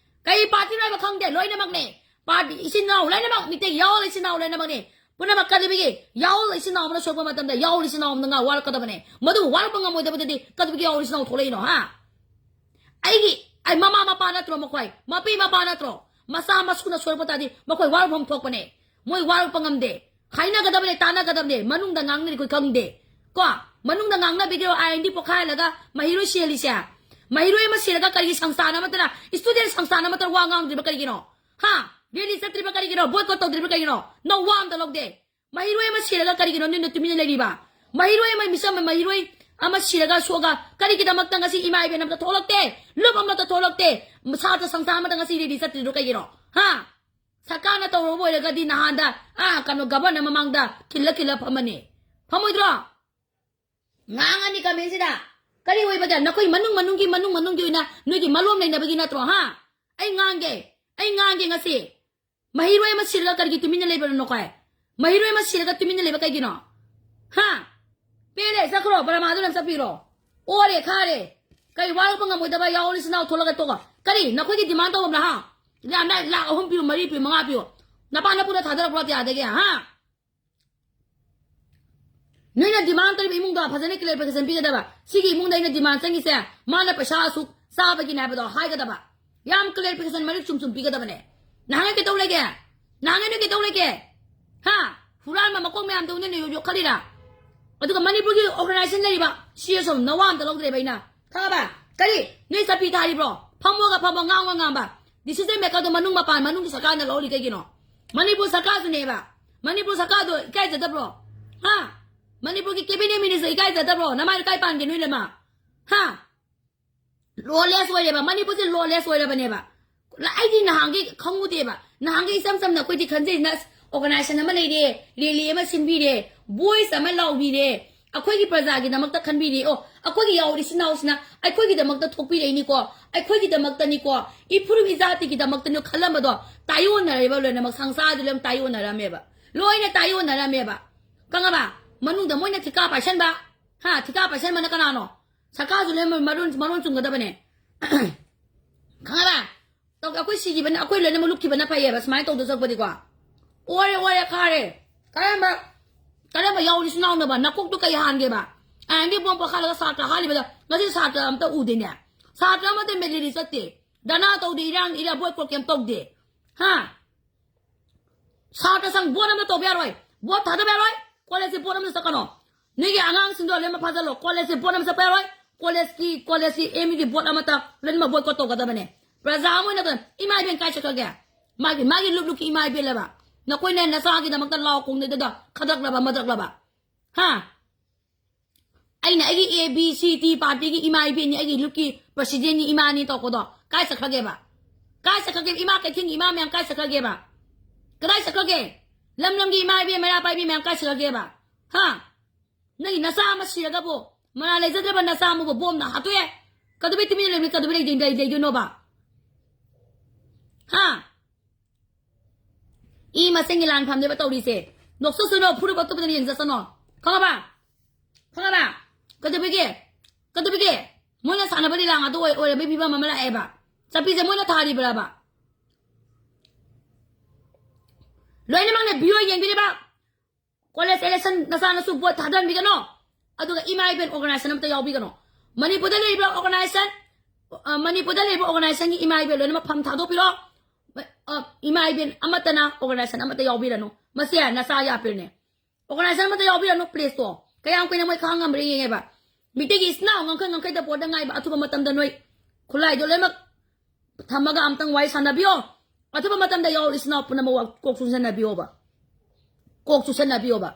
ꯀꯩ ꯄꯥꯔꯇꯤꯅꯣ ꯍꯥꯏꯕ ꯈꯪꯗꯦ, ꯂꯣꯏꯅꯃꯛꯅꯦ꯫ ꯄꯥꯔꯇꯤ ꯏꯆꯤꯟ ꯏꯅꯥꯎ ꯂꯣꯏꯅꯃꯛ ꯃꯤꯇꯩ ꯌꯥꯎ ꯏꯆꯤꯟ ꯏꯅꯥꯎ ꯂꯣꯏꯅꯃꯛꯅꯦ꯫ ꯄꯨꯝꯅꯃꯛ ꯀꯗꯕꯤꯒꯤ ꯌꯥꯎ ꯏꯆꯤꯟ ꯏꯅꯥꯎ ꯑꯃꯅ ꯁꯣꯛꯄ ꯃꯇꯝꯗ ꯌꯥꯎ ꯏꯆꯤꯟ ꯏꯅꯥꯎ ꯑꯃꯅ ꯉꯥ ꯋꯥꯔꯛꯀꯗꯕꯅꯦ꯫ ꯃꯗꯨ ꯋꯥꯔꯛꯄ ꯉꯝꯃꯣꯏꯗꯕꯗꯗꯤ ꯀꯗꯕꯤꯒꯤ ꯌꯥꯎ ꯏꯆꯤꯟ ꯏꯅꯥꯎ ꯊꯣꯛꯂꯛꯏꯅꯣ, ꯍꯥ? ꯑꯩꯒꯤ ꯑꯩ ꯃꯃꯥ ꯃꯄꯥ ꯅꯠꯇ꯭ꯔꯣ ꯃꯈꯣꯏ? ꯃꯄꯤ ꯃꯄꯥ ꯅꯠꯇ꯭ꯔꯣ? ꯃꯆꯥ ꯃꯁꯨꯅ ꯁꯣꯏꯔꯛꯄ ꯇꯥꯔꯗꯤ ꯃꯈꯣꯏ ꯋꯥꯔꯛꯐꯝ ꯊꯣꯛꯄꯅꯦ꯫ ꯃꯣꯏ ꯋꯥꯔꯛꯄ ꯉꯝꯗꯦ꯫ ꯍꯥꯏꯅꯒꯗꯕꯅꯦ, ꯇꯥꯟꯅꯒꯗꯕꯅꯦ꯫ ꯃꯅꯨꯡꯗ ꯉꯥꯡꯅꯔꯤ ꯑꯩꯈꯣꯏ ꯈꯪꯗꯦ꯫ ꯀꯣ? ꯃꯅꯨꯡꯗ ꯉꯥꯡꯅꯕꯤꯒꯤꯔꯣ ꯑꯥꯏ ꯑꯦꯟ ꯗꯤ ꯄꯣꯛꯈꯥꯏꯍꯜꯂꯒ ꯃꯍꯩꯔꯣꯏ ꯁꯤꯍꯜꯂꯤꯁꯦ? ꯃꯍꯩꯔꯣꯏ ꯑꯃ ꯁꯤꯔꯒ ꯀꯔꯤꯒꯤ ꯁꯪꯁꯊꯥꯟ ꯑꯃꯠꯇꯅ, ꯏꯁꯇꯨꯗꯦꯟ ꯁꯪꯁꯊꯥꯟ ꯑꯃꯠꯇꯅ ꯋꯥ ꯉꯥꯡꯗ꯭ꯔꯤꯕ ꯀꯔꯤꯒꯤꯅꯣ? ꯍꯥ? ꯔꯦꯂꯤ ꯆꯠꯇ꯭ꯔꯤꯕ ꯀꯔꯤꯒꯤꯅꯣ? ꯕꯣꯏꯀꯣꯠ ꯇꯧꯗ꯭ꯔꯤꯕ ꯀꯔꯤꯒꯤꯅꯣ? ꯅꯪ ꯋꯥ ꯑꯝꯇ ꯂꯧꯗꯦ꯫ ꯃꯍꯩꯔꯣꯏ ꯑꯃ ꯁꯤꯔꯒ ꯀꯔꯤꯒꯤꯅꯣ ꯅꯣꯏꯅ ꯇꯨꯃꯤꯟꯅ ꯂꯩꯔꯤꯕ? ꯃꯍꯩꯔꯣꯏ ꯑꯃ, ꯃꯤꯆꯝ ꯑꯃ, ꯃꯍꯩꯔꯣꯏ ꯑꯃ ꯁꯤꯔꯒ ꯁꯣꯛꯑꯒ ꯀꯔꯤꯒꯤꯗꯃꯛꯇ ꯉꯁꯤ ꯏꯃꯥ ꯏꯕꯦꯟ ꯑꯃꯇ ꯊꯣꯛꯂꯛꯇꯦ? ꯂꯨꯞ ꯑꯃꯇ ꯊꯣꯛꯂꯛꯇꯦ? ꯁꯥꯇ꯭ꯔ ꯁꯪꯁꯊꯥꯟ ꯑꯃꯇ ꯉꯁꯤ ꯔꯦꯂꯤ ꯆꯠꯇ꯭ꯔꯤꯗꯣ ꯀꯩꯒꯤꯅꯣ? ꯍꯥ? ꯁꯔꯀꯥꯔꯅ ꯇꯧꯔꯕ ꯑꯣꯏꯔꯒꯗꯤ ꯅꯍꯥꯟꯗ, ꯑꯥ, ꯀꯩꯅꯣ, ꯒꯕꯔꯅꯔ ꯃꯃꯥꯡꯗ ꯈꯤꯜꯂ ꯈꯤꯜꯂ ꯐꯝꯃꯅꯤ꯫ ꯐꯝꯃꯣꯏꯗ꯭ꯔꯣ? ꯉꯥꯡꯉꯅꯤ ꯀꯃꯦꯟꯁꯤꯗ꯫ ꯀꯔꯤ ꯑꯣꯏꯕꯗ? ꯅꯈꯣꯏ ꯃꯅꯨꯡ ꯃꯅꯨꯡꯒꯤ, ꯃꯅꯨꯡ ꯃꯅꯨꯡꯒꯤ ꯑꯣꯏꯅ ꯅꯣꯏꯒꯤ ꯃꯂꯣꯝ ꯂꯩꯅꯕꯒꯤ ꯅꯠꯇ꯭ꯔꯣ, ꯍꯥ? ꯑꯩ ꯉꯥꯡꯒꯦ꯫ ꯑꯩ ꯉꯥꯡꯒꯦ ꯉꯁꯤ꯫ ꯃꯍꯩꯔꯣꯏ ꯑꯃ ꯁꯤꯔꯒ ꯀꯔꯤꯒꯤ ꯇꯨꯃꯤꯟꯅ ꯂꯩꯕꯅꯣ ꯅꯈꯣꯏ? ꯃꯍꯩꯔꯣꯏ ꯑꯃ ꯁꯤꯔꯒ ꯇꯨꯃꯤꯟꯅ ꯂꯩꯕ ꯀꯩꯒꯤꯅꯣ? ꯍꯥ? ꯄꯦꯜꯂꯦ, ꯆꯠꯈ꯭ꯔꯣ, ꯕꯔꯃꯥꯗ ꯑꯗꯨꯝ ꯆꯠꯄꯤꯔꯣ꯫ ꯑꯣꯔꯦ, ꯈꯥꯔꯦ꯫ ꯀꯔꯤ ꯋꯥꯔꯛꯄ ꯉꯝꯃꯣꯏꯗꯕ ꯌꯥꯎꯔꯤ ꯏꯆꯤꯟ ꯏꯅꯥꯎ ꯊꯣꯛꯂꯒ ꯇꯣꯛꯑꯣ꯫ ꯀꯔꯤ? ꯅꯈꯣꯏꯒꯤ ꯗꯤꯃꯥꯟ ꯇꯧꯐꯝꯅ, ꯍꯥ? ꯂꯥꯛ, ꯂꯥꯛ, ꯂꯥꯛ ꯑꯍꯨꯝ ꯄꯤꯌꯨ, ꯃꯔꯤ ꯄꯤꯌꯨ, ꯃꯉꯥ ꯄꯤꯌꯨ꯫ ꯅꯄꯥ ꯅꯄꯨꯅ ꯊꯥꯗꯔꯛꯄ꯭ꯔꯣ ꯑꯇꯤꯌꯥꯗꯒꯤ, ꯍꯥ? ꯅꯣꯏꯅ ꯗꯤꯃꯥꯟ ꯇꯧꯔꯤꯕ ꯏꯃꯨꯡꯗꯣ ꯐꯖꯅ ꯀ꯭ꯂꯦꯔꯤꯐꯤꯀꯦꯁꯟ ꯄꯤꯒꯗꯕ꯫ ꯁꯤꯒꯤ ꯏꯃꯨꯡꯗ ꯑꯩꯅ ꯗꯤꯃꯥꯟ ꯆꯪꯉꯤꯁꯦ, ꯃꯥꯅ ꯄꯩꯁꯥ ꯑꯁꯨꯛ ꯆꯥꯕꯒꯤꯅꯦ ꯍꯥꯏꯕꯗꯣ ꯍꯥꯏꯒꯗꯕ꯫ ꯌꯥꯝ ꯀ꯭ꯂꯦꯔꯤꯐꯤꯀꯦꯁꯟ ꯃꯔꯤꯛ ꯆꯨꯝ ꯆꯨꯝ ꯄꯤꯒꯗꯕꯅꯦ꯫ ꯅꯍꯥꯟꯒꯩ ꯀꯩꯗꯧ ꯂꯩꯒꯦ? ꯅꯍꯥꯟꯒꯩ ꯅꯣꯏ ꯀꯩꯗꯧ ꯂꯩꯒꯦ? ꯍꯥ? ꯍꯨꯔꯥꯟꯕ ꯃꯀꯣꯛ ꯃꯌꯥꯝꯗꯣ ꯅꯣꯏꯅ ꯌꯣꯛꯈꯠꯂꯤꯔꯥ? ꯑꯗꯨꯒ ꯃꯅꯤꯄꯨꯔꯒꯤ ꯑꯣꯔꯒꯅꯥꯏꯖꯦꯁꯟ ꯂꯩꯔꯤꯕ ꯁꯤ ꯑꯦꯁ ꯑꯣ ꯅꯋꯥ ꯑꯝꯇ ꯂꯧꯗ꯭ꯔꯦꯕ ꯑꯩꯅ꯫ ꯈꯪꯉꯕ? ꯀꯔꯤ? ꯅꯣꯏ ꯆꯠꯄꯤ ꯊꯥꯔꯤꯕ꯭ꯔꯣ? ꯐꯝꯃꯣꯒ ꯐꯝꯃꯣ, ꯉꯥꯡꯉꯣ ꯉꯥꯡꯕ꯫ ꯗꯤꯁꯤꯖꯟ ꯃꯦꯀꯔꯗꯣ ꯃꯅꯨꯡ ꯃꯄꯥꯟ, ꯃꯅꯨꯡꯒꯤ ꯁꯔꯀꯥꯔꯅ ꯂꯧꯔꯤ ꯀꯩꯒꯤꯅꯣ? ꯃꯅꯤꯄꯨꯔ ꯁꯔꯀꯥꯔꯁꯨꯅꯦꯕ꯫ ꯃꯅꯤꯄꯨꯔ ꯁꯔꯀꯥꯔꯗꯣ ꯏꯀꯥꯏꯖꯗꯕ꯭ꯔꯣ? ꯍꯥ? ꯃꯅꯤꯄꯨꯔꯒꯤ ꯀꯦꯕꯤꯅꯦꯠ ꯃꯤꯅꯤꯁꯇꯔ ꯏꯀꯥꯏꯖꯗꯕ꯭ꯔꯣ? ꯅꯃꯥꯏꯗꯣ ꯀꯥꯏ ꯄꯥꯟꯒꯦ ꯅꯣꯏ ꯂꯩꯃ? ꯍꯥ? ꯂꯣꯂꯦꯁ ꯑꯣꯏꯔꯦꯕ, ꯃꯅꯤꯄꯨꯔꯁꯦ ꯂꯣꯂꯦꯁ ꯑꯣꯏꯔꯕꯅꯦꯕ꯫ ꯑꯩꯗꯤ ꯅꯍꯥꯟꯒꯤ ꯈꯪꯉꯨꯗꯦꯕ꯫ ꯅꯍꯥꯟꯒꯤ ꯏꯆꯝ ꯆꯝꯅ ꯑꯩꯈꯣꯏꯗꯤ ꯈꯟꯖꯩꯁꯤꯅ, ꯑꯁ, ꯑꯣꯔꯒꯅꯥꯏꯖꯦꯁꯟ ꯑꯃ ꯂꯩꯔꯦ, ꯔꯦꯂꯤ ꯑꯃ ꯁꯤꯟꯕꯤꯔꯦ, ꯚꯣꯏꯁ ꯑꯃ ꯂꯥꯎꯕꯤꯔꯦ, ꯑꯩꯈꯣꯏꯒꯤ ꯄ꯭ꯔꯖꯥꯒꯤꯗꯃꯛꯇ ꯈꯟꯕꯤꯔꯦ꯫ ꯑꯣ, ꯑꯩꯈꯣꯏꯒꯤ ꯌꯥꯎꯔꯤ ꯏꯆꯤꯟ ꯏꯅꯥꯎꯁꯤꯅ ꯑꯩꯈꯣꯏꯒꯤꯗꯃꯛꯇ ꯊꯣꯛꯄꯤꯔꯛꯏꯅꯤꯀꯣ, ꯑꯩꯈꯣꯏꯒꯤꯗꯃꯛꯇꯅꯤꯀꯣ, ꯏꯐꯨꯔꯨꯞ ꯏꯖꯥꯇꯤꯒꯤꯗꯃꯛꯇꯅꯤ ꯈꯜꯂꯝꯕꯗꯣ ꯇꯥꯏꯑꯣꯟꯅꯔꯦꯕ ꯂꯣꯏꯅꯃꯛ, ꯁꯪꯁꯥꯔꯗꯨ ꯂꯣꯏꯅ ꯇꯥꯏꯑꯣꯟꯅꯔꯝꯃꯦꯕ, ꯂꯣꯏꯅ ꯇꯥꯏꯑꯣꯟꯅꯔꯝꯃꯦꯕ꯫ ꯈꯪꯉꯕ? ꯃꯅꯨꯡꯗ ꯃꯣꯏꯅ ꯊꯤꯀꯥ ꯄꯥꯏꯁꯟꯕ, ꯍꯥ, ꯊꯤꯀꯥ ꯄꯥꯏꯁꯟꯕꯅ ꯀꯅꯥꯅꯣ? ꯁꯔꯀꯥꯔꯁꯨ ꯂꯣꯏꯅꯃꯛ ꯃꯔꯣꯟ, ꯃꯔꯣꯟ ꯆꯨꯝꯒꯗꯕꯅꯦ꯫ ꯈꯪꯉꯕ? ꯇꯧ-, ꯑꯩꯈꯣꯏ ꯁꯤꯈꯤꯕꯅ, ꯑꯩꯈꯣꯏ ꯂꯣꯏꯅꯃꯛ ꯂꯨꯞꯈꯤꯕꯅ ꯐꯩꯌꯦꯕ, ꯁꯨꯃꯥꯏꯅ ꯇꯧꯗꯧ ꯁꯔꯨꯛꯄꯨꯗꯤꯀꯣ꯫ ꯑꯣꯔꯦ, ꯑꯣꯔꯦ, ꯈꯥꯔꯦ꯫ ꯀꯔꯝꯕ, ꯀꯔꯝꯕ ꯌꯥꯎꯔꯤ ꯏꯆꯤꯟ ꯏꯅꯥꯎꯅꯣꯕ? ꯅꯀꯣꯛꯇꯣ ꯀꯩ ꯍꯥꯟꯒꯦꯕ? ꯑꯥꯏ ꯑꯦꯟ ꯗꯤ ꯕꯣꯝ ꯄꯣꯈꯥꯏꯔꯒ ꯁꯥꯇ꯭ꯔ ꯍꯥꯠꯂꯤꯕꯗ ꯉꯁꯤ ꯁꯥꯇ꯭ꯔ ꯑꯝꯇ ꯎꯗꯦꯅꯦ꯫ ꯁꯥꯇ꯭ꯔ ꯑꯃꯠꯇ ꯃꯦꯂꯤꯔꯤ ꯆꯠꯇꯦ꯫ ꯙꯔꯅꯥ ꯇꯧꯗꯦ, ꯏꯔꯥꯡ, ꯏꯔꯥꯡ ꯕꯣꯏꯀꯣꯠ ꯀꯩꯝ ꯇꯧꯗꯦ꯫ ꯍꯥ? ꯁꯥꯇ꯭ꯔ ꯁꯪ ꯚꯣꯠ ꯑꯃ ꯇꯧꯕ ꯌꯥꯔꯣꯏ꯫ ꯚꯣꯠ ꯊꯥꯗꯕ ꯌꯥꯔꯣꯏ꯫ ꯀꯣꯂꯦꯖꯁꯦ ꯚꯣꯠ ꯑꯃ ꯆꯠꯀꯅꯣ꯫ ꯅꯣꯏꯒꯤ ꯑꯉꯥꯡꯁꯤꯡꯗꯣ ꯂꯣꯏꯅꯃꯛ ꯐꯥꯖꯜꯂꯣ꯫ ꯀꯣꯂꯦꯖꯁꯦ ꯚꯣꯠ ꯑꯃ ꯆꯠꯄ ꯌꯥꯔꯣꯏ꯫ ꯀꯣꯂꯦꯖꯀꯤ, ꯀꯣꯂꯦꯖꯀꯤ ꯑꯦꯝ ꯌꯨꯒꯤ ꯚꯣꯠ ꯑꯃꯇ ꯂꯣꯏꯅꯃꯛ ꯕꯣꯏꯀꯣꯠ ꯇꯧꯒꯗꯕꯅꯦ꯫ ꯄ꯭ꯔꯖꯥ ꯑꯃ ꯑꯣꯏꯅ ꯀꯩꯅꯣ, ꯏꯃꯥ ꯏꯕꯦꯟ ꯀꯥꯏ ꯆꯠꯈ꯭ꯔꯒꯦ? ꯃꯥꯒꯤ, ꯃꯥꯒꯤ ꯂꯨꯞ ꯂꯨꯞꯀꯤ ꯏꯃꯥ ꯏꯕꯦꯜꯂꯕ? ꯅꯈꯣꯏꯅ ꯅꯆꯥꯒꯤꯗꯃꯛꯇ ꯂꯥꯎ ꯈꯣꯡꯗꯩꯗꯨꯗ ꯈꯗꯛꯂꯕ, ꯃꯗꯛꯂꯕ? ꯍꯥ? ꯑꯩꯅ ꯑꯩꯒꯤ ꯑꯦ ꯕꯤ ꯁꯤ ꯗꯤ ꯄꯥꯔꯇꯤꯒꯤ ꯏꯃꯥ ꯏꯕꯦꯟꯅꯤ, ꯑꯩꯒꯤ ꯂꯨꯞꯀꯤ ꯄ꯭ꯔꯁꯤꯗꯦꯟꯅꯤ, ꯏꯃꯥꯅꯤ ꯇꯧꯔꯛꯄꯗꯣ ꯀꯥꯏ ꯆꯠꯈ꯭ꯔꯒꯦꯕ? ꯀꯥꯏ ꯆꯠꯈ꯭ꯔꯒꯦꯕ? ꯏꯃꯥ ꯀꯩꯊꯦꯜꯒꯤ ꯏꯃꯥ ꯃꯌꯥꯝ ꯀꯥꯏ ꯆꯠꯈ꯭ꯔꯒꯦꯕ? ꯀꯗꯥꯏ ꯆꯠꯈ꯭ꯔꯒꯦ? ꯂꯝ ꯂꯝꯒꯤ ꯏꯃꯥ ꯏꯕꯦꯟ ꯃꯩꯔꯥ ꯄꯥꯏꯕꯤ ꯃꯌꯥꯝ ꯀꯥꯏ ꯆꯠꯈ꯭ꯔꯒꯦꯕ? ꯍꯥ? ꯅꯪꯒꯤ ꯅꯆꯥ ꯑꯃ ꯁꯤꯔꯒꯕꯨ, ꯃꯔꯥ ꯂꯩꯖꯗ꯭ꯔꯕ ꯅꯆꯥ ꯑꯃꯕꯨ ꯕꯣꯝꯅ ꯍꯥꯠꯇꯣꯛꯑꯦ꯫ ꯀꯩꯗꯧꯕꯩ ꯇꯨꯃꯤꯟꯅ ꯂꯩꯕꯅꯤ? ꯀꯩꯗꯧꯕꯩ ꯂꯩꯗꯣꯏ-, ꯂꯩ-, ꯂꯩꯗꯣꯏꯅꯣꯕ? ꯍꯥ? ꯏ ꯃꯁꯦꯟꯒꯤ ꯂꯥꯟ ꯐꯝꯅꯦꯕ ꯇꯧꯔꯤꯁꯦ꯫ ꯅꯣꯛꯆꯁꯅꯣ, ꯐꯨꯔꯨꯞ ꯑꯇꯣꯞꯄꯗꯅ ꯌꯦꯡꯖꯁꯅꯣ꯫ ꯈꯪꯉꯕ? ꯈꯪꯉꯕ? ꯀꯩꯗꯧꯕꯒꯤ? ꯀꯩꯗꯧꯕꯒꯤ? ꯃꯣꯏꯅ ꯁꯥꯟꯅꯕ ꯂꯤꯂꯥ ꯉꯥꯛꯇ ꯑꯣꯏ-, ꯑꯣꯏꯔꯕꯩ ꯐꯤꯕꯝ ꯑꯃ ꯂꯥꯛꯑꯦꯕ꯫ ꯆꯠꯄꯤꯁꯦ ꯃꯣꯏꯅ ꯊꯥꯔꯤꯕ꯭ꯔꯕ? ꯂꯣꯏꯅꯃꯛꯅ ꯚꯤꯌꯣ ꯌꯦꯡꯕꯤꯔꯤꯕ? ꯀꯣꯂꯦꯖ ꯏꯂꯦꯛꯁꯟ ꯅꯆꯥꯅꯁꯨ ꯚꯣꯠ ꯊꯥꯗꯍꯟꯕꯤꯒꯅꯣ꯫ ꯑꯗꯨꯒ ꯏꯃꯥ ꯏꯕꯦꯟ ꯑꯣꯔꯒꯅꯥꯏꯖꯦꯁꯟ ꯑꯃꯇ ꯌꯥꯎꯕꯤꯒꯅꯣ꯫ ꯃꯅꯤꯄꯨꯔꯗ ꯂꯩꯔꯤꯕ ꯑꯣꯔꯒꯅꯥꯏꯖꯦꯁꯟ, ꯑ, ꯃꯅꯤꯄꯨꯔꯗ ꯂꯩꯔꯤꯕ ꯑꯣꯔꯒꯅꯥꯏꯖꯦꯁꯟꯒꯤ ꯏꯃꯥ ꯏꯕꯦꯟ ꯂꯣꯏꯅꯃꯛ ꯐꯝ ꯊꯥꯗꯣꯛꯄꯤꯔꯣ꯫ ꯑ, ꯏꯃꯥ ꯏꯕꯦꯟ ꯑꯃꯠꯇꯅ ꯑꯣꯔꯒꯅꯥꯏꯖꯦꯁꯟ ꯑꯃꯠꯇ ꯌꯥꯎꯕꯤꯔꯅꯨ꯫ ꯃꯁꯤ ꯅꯆꯥ ꯌꯥꯄꯤꯔꯅꯦ꯫ ꯑꯣꯔꯒꯅꯥꯏꯖꯦꯁꯟ ꯑꯃꯠꯇ ꯌꯥꯎꯕꯤꯔꯅꯨ, ꯄ꯭ꯂꯤꯖꯇꯣ꯫ ꯀꯌꯥꯝ ꯀꯨꯏꯅ ꯃꯣꯏ ꯈꯥꯡ ꯉꯝꯕ꯭ꯔꯥ ꯌꯦꯡꯉꯦꯕ꯫ ꯃꯤꯇꯩꯒꯤ ꯏꯆꯤꯟ ꯏꯅꯥꯎ ꯉꯝꯈꯩ ꯉꯝꯈꯩꯗ ꯄꯣꯔꯗ ꯉꯥꯏꯕ ꯑꯊꯨꯕ ꯃꯇꯝꯗ ꯅꯣꯏ ꯈꯨꯠꯂꯥꯏꯗꯣ ꯂꯣꯏꯅꯃꯛ ꯊꯝꯃꯒ ꯑꯝꯇꯪ ꯋꯥꯔꯤ ꯁꯥꯟꯅꯕꯤꯌꯣ꯫ ꯑꯊꯨꯕ ꯃꯇꯝꯗ ꯌꯥꯎꯔꯤ ꯏꯆꯤꯟ ꯏꯅꯥꯎ ꯄꯨꯝꯅꯃꯛ ꯋꯥ-, ꯀꯣꯛ ꯆꯨꯁꯟꯅꯕꯤꯌꯣꯕ꯫ ꯀꯣꯛ ꯆꯨꯁꯟꯅꯕꯤꯌꯣꯕ꯫